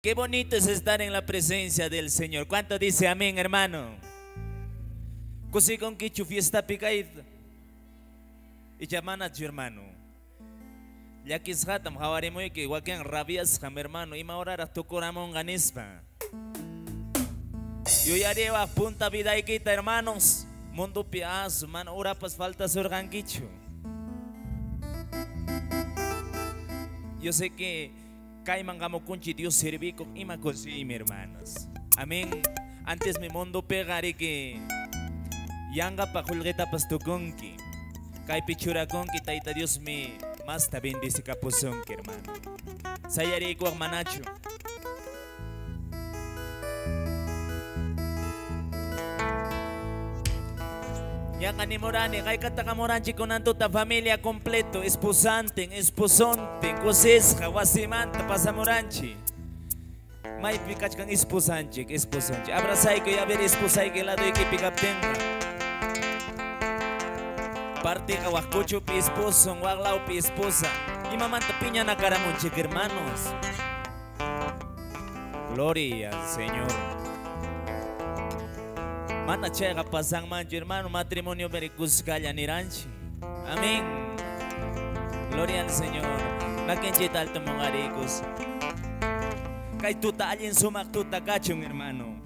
Qué bonito es estar en la presencia del Señor. ¿Cuánto dice amén, hermano? Kusikunkichu fiesta pikayta. Icha manachu, hermano. Llakisqatam qawarimuyki wakin rabiasqam, hermano. Ima horaraq tukuramunqa nispa. Yuyariwaq punta vidaykita, hermanos. Mundupi asu, mana urapas faltasurqankichu. Yo sé que kayman hamukunchik Dios servikuq ima kusiymi, hermanos. Amén. Antes mi mundo pegariki yanqapaq qullqitapas tukunki. Kaypi churakunki Tayta Dios mi masta bendecikapusunki, hermano. Sayariykuwaq manachu. Ñaqa nimurani, hayk'ataq hamuranchik kunan tuta familia completo, esposantin, esposontin, kusisqa, wasimanta pasamuranchik. Maypi kachkan esposanchik, esposonchik. Abrazayki, a ver esposayki laduykipi kaptinqa. Partiqa wak kuchupi esposon, wak lawpi esposa. Imamanta piñanakaramunchik, hermanos. Gloria al Señor. Mana chayqa pasanmanchu, hermano, matrimonio kuskalla niranchik. Amén. Gloria al Señor. Makinchita alto mongaricos. Kay tuta allin sumaq tuta kachun, hermano.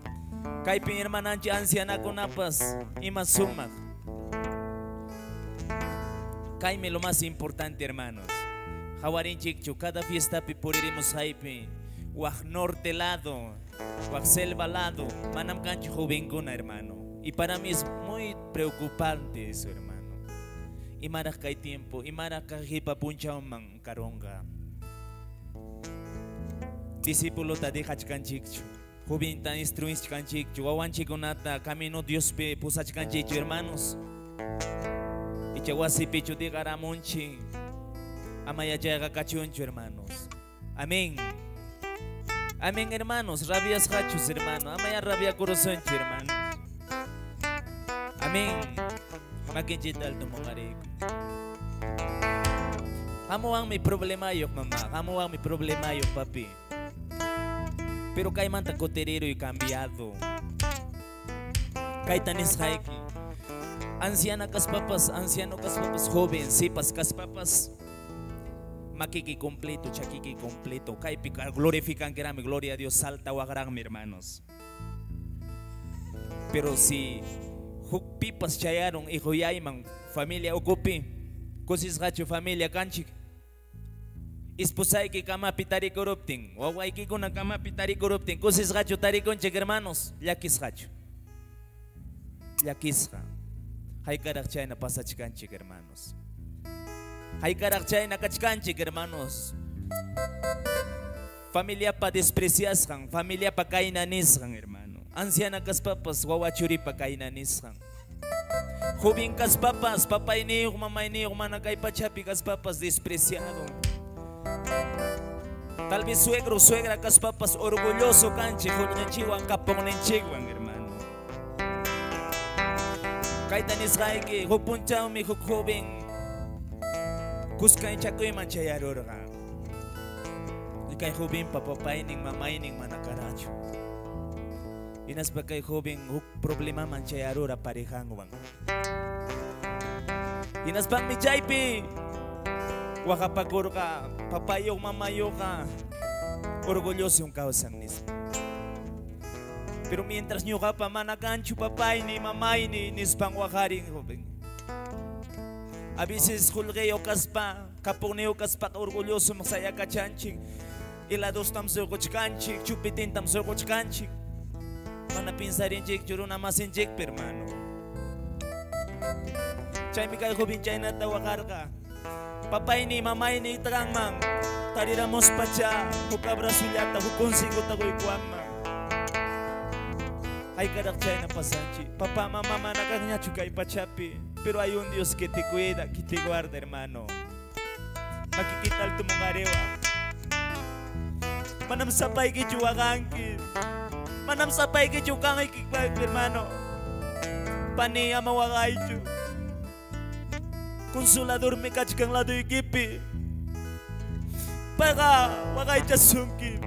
Kaypi hermananchik ancianakunapas ima sumaq. Kaymi lo más importante, hermanos. Hawarinchikchu cada fiestapi puririmos haypi. Wak norte lado, wak selva lado, manam kanchu jovenkuna, hermano. Y para mí es muy preocupante eso, hermano. Imaraq kay tiempo, imaraq qhipa punchawman karonqa. Discípulo ta dejachkanchikchu, jovinta instruichkanchikchu, wawanchikunata camino Diospi pusachkanchikchu, hermanos. Icha wasipichu diqaramunchik, ama yachayqa kachunchu, hermanos. Amén. Amén, hermanos. Rabiasqachus, hermano. Amaya rabiakurusunchu, hermanos. Amén. Makinchita alto mongariko. Hamuwanmi problemayuq, mamá. Hamuwanmi problemayuq, papi. Pero kaymanta kutiriruy cambiado. Kayta nisqayki. Anciana kaspapas, anciano kaspapas, joven, sipas kaspapas. Makiki completo, chakiki completo. Kaypi glorifican mi gloria a Dios, salta waqranmi, hermanos. Pero si huk pipas chayaron hijoyayman, familia ukupi, kusisqachu familia kanchik. Esposayki kamapi tarikuruptin, wawaykikuna kamapi tarikuruptin, kusisqachu tarikunchik, hermanos, llakisqachu. Llakisqa. Haykaraq chayna pasachkanchik, hermanos. Haykaraq chayna kachkanchik, hermanos. Familiapa despreciasqan, familiapa kayna nisqan, hermano. Anciana kaspapas, wawa churipa kayna nisqan. Joven kaspapas, papayniyuq, mamayniyuq, mana kay pachapi kaspapas despreciado. Tal vez suegro, suegra kaspapas orgulloso kanchik, qullqinchikwan kapuqninchikwan, hermano. Kayta nisqayki, huk punchawmi huk joven kuska inchakuyman chayarurqa. Y kay jovenpa papaynin, mamaynin mana karachu. Hinaspa kay joven huk problemaman chayarura parejanwan. Hinaspanmi chaypi waqapakurqa, papayuq, mamayuqqa orgulloso kawsan nispa. Pero mientras ñuqapa mana kanchu papayni, mamayni nispan waqarin joven. A veces qullqiyuq kaspa, kapuqniyuq kaspaqa orgulloso sayakachanchik. Heladostam surquchkanchik, chupitintam surquchkanchik. Mana pinsarinchikchu runa masinchikpi, hermano. Chaymi kay joven chaynata waqarqa. Papayni, mamayni kanman, tariramuspacha, huk abrazullata, huk consejota quykuwanman. Haykaraq chayna pasanchik. Papá, mamá, mana kanñachu kay pachapi. Pero hay un Dios que te cuida, que te guarda, hermano. Makikita alto mongarewa. Manam sapaykichu waqanki. Manam sapaykichu kanayki, hermano. Pani, ama waqaychu. Consolador me kachkan laduykipi. Payqa waqaychasunki.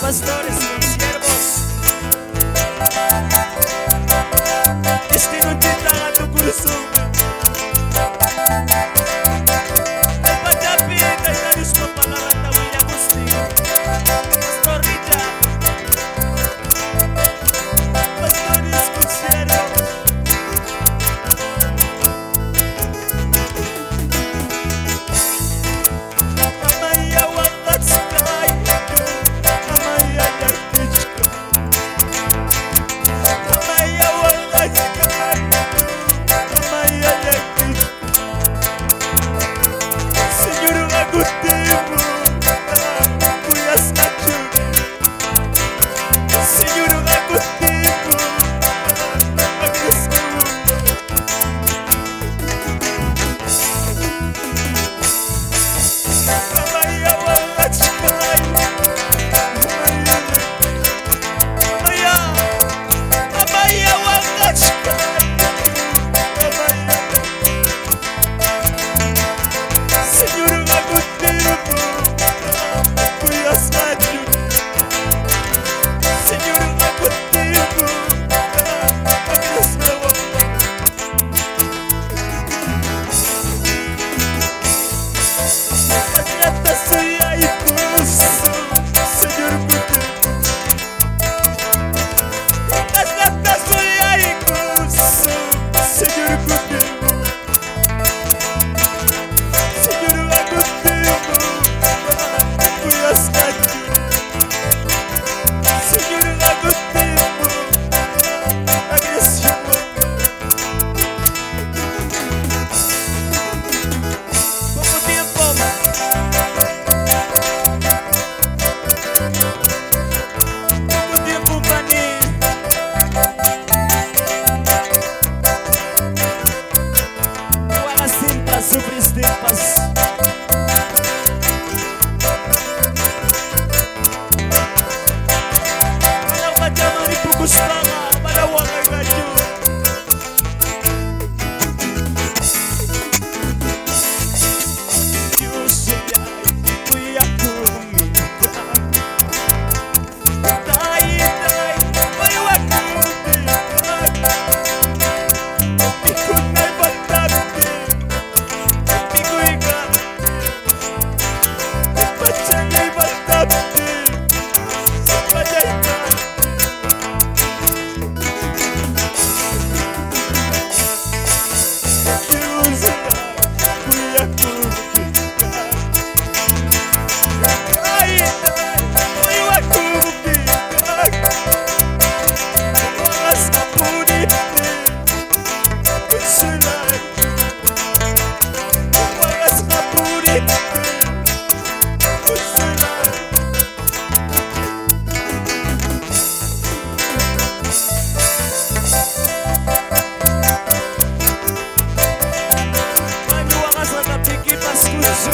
Pastores con siervos, este no te da tu corazón. El pachapi, Taitarius, papalabra, tahuila, gusti. Pastor Richard, pastores con siervos. Señor,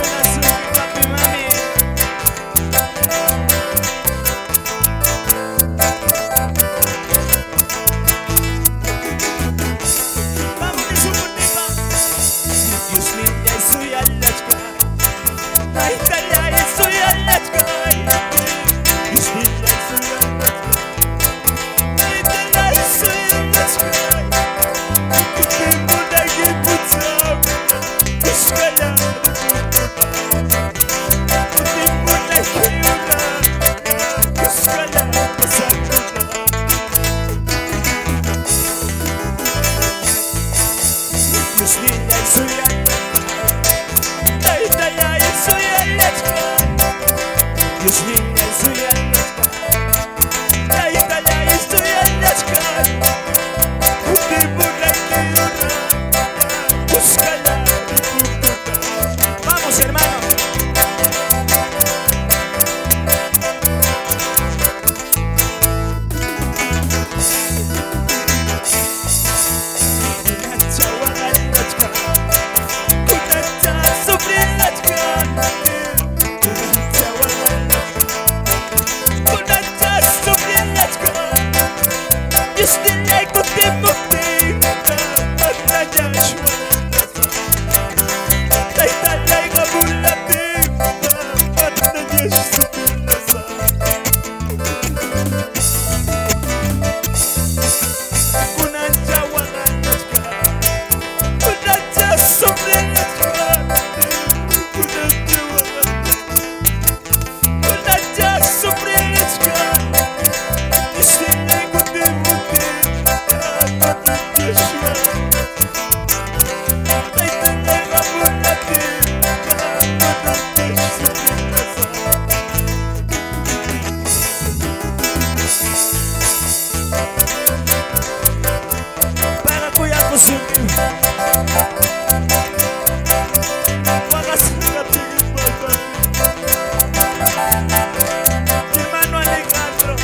Papi, mami. Vamos de su cortipa. Dios mío, ya soy alachka. Ay, ya soy alachka. Dios mío, ya soy alachka. Ay, ya soy alachka. Vamos, hermano. Hermano Alejandro,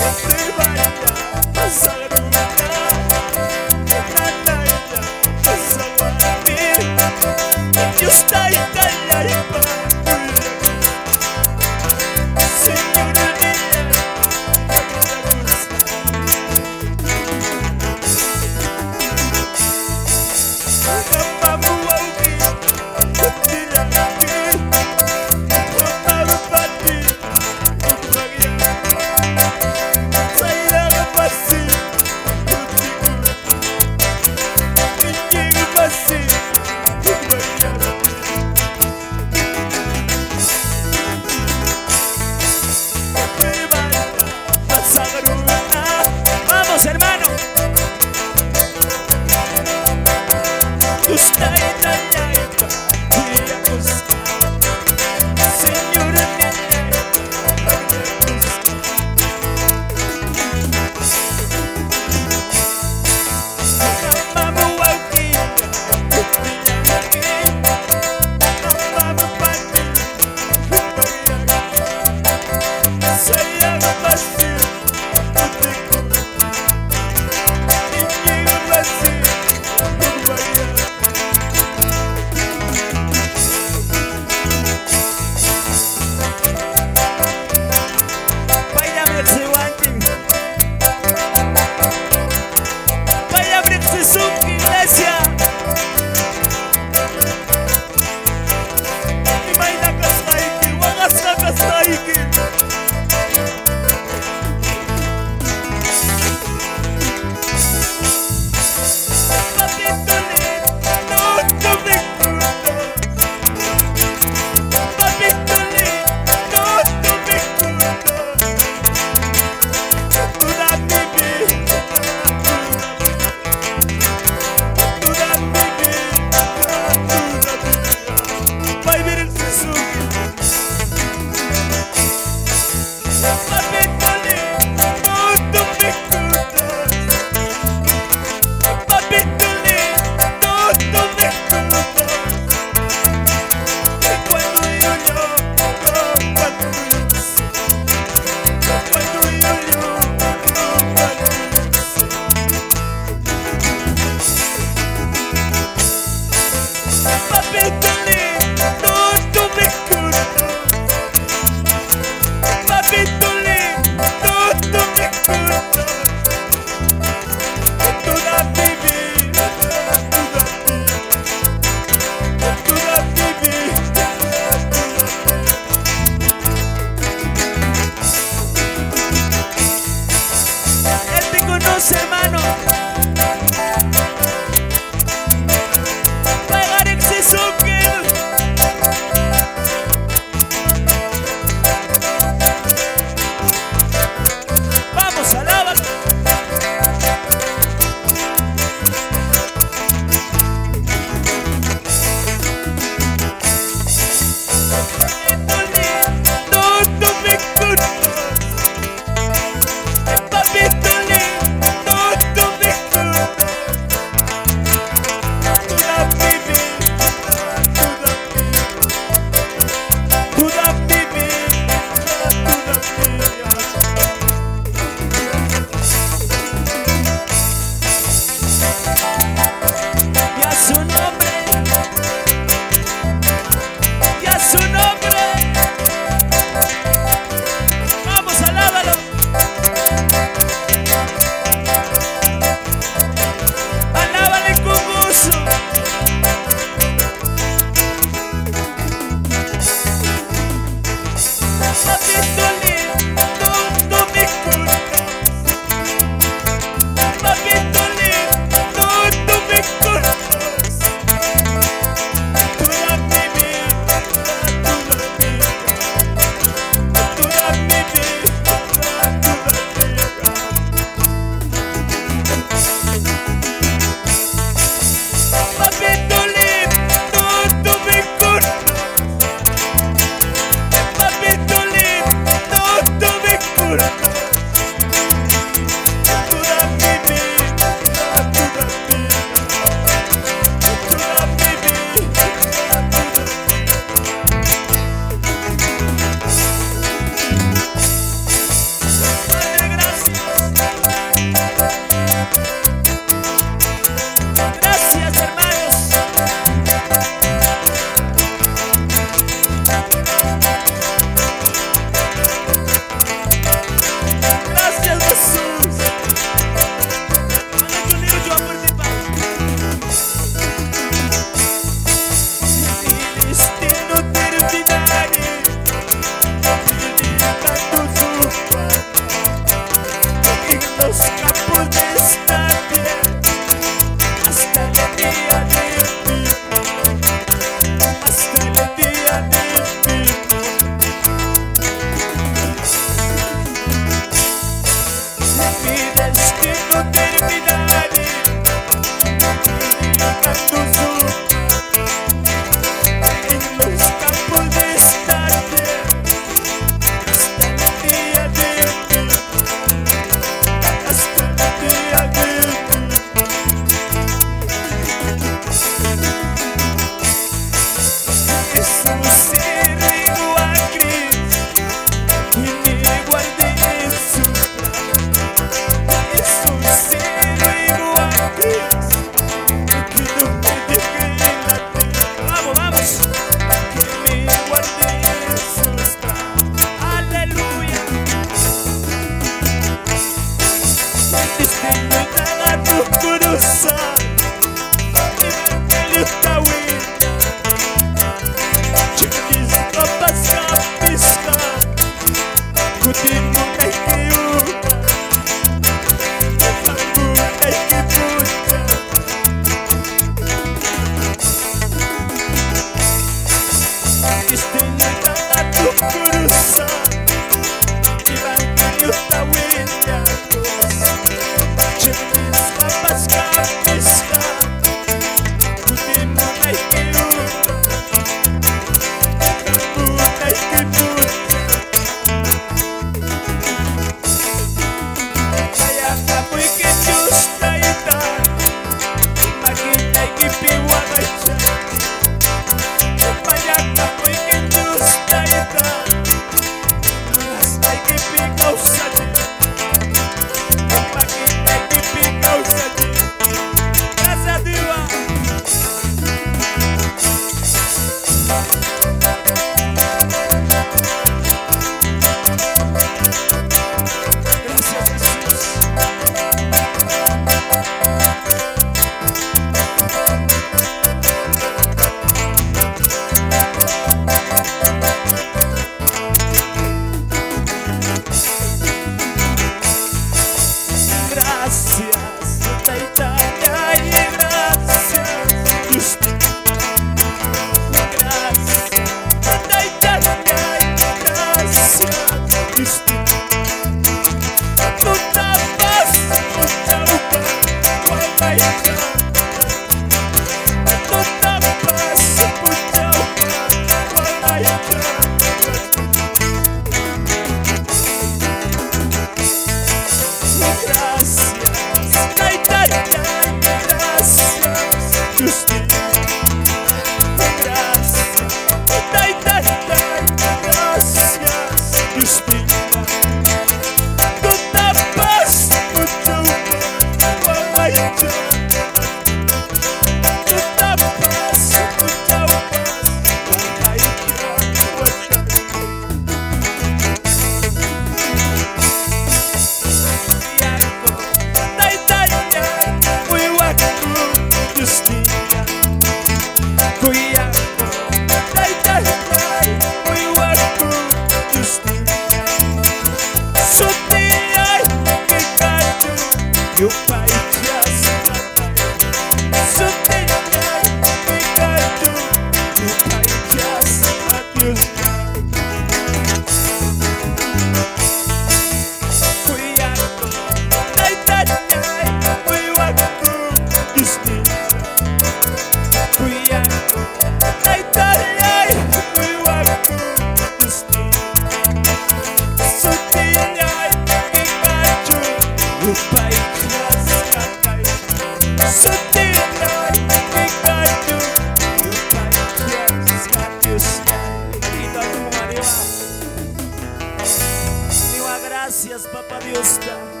Gracias, papá Dios.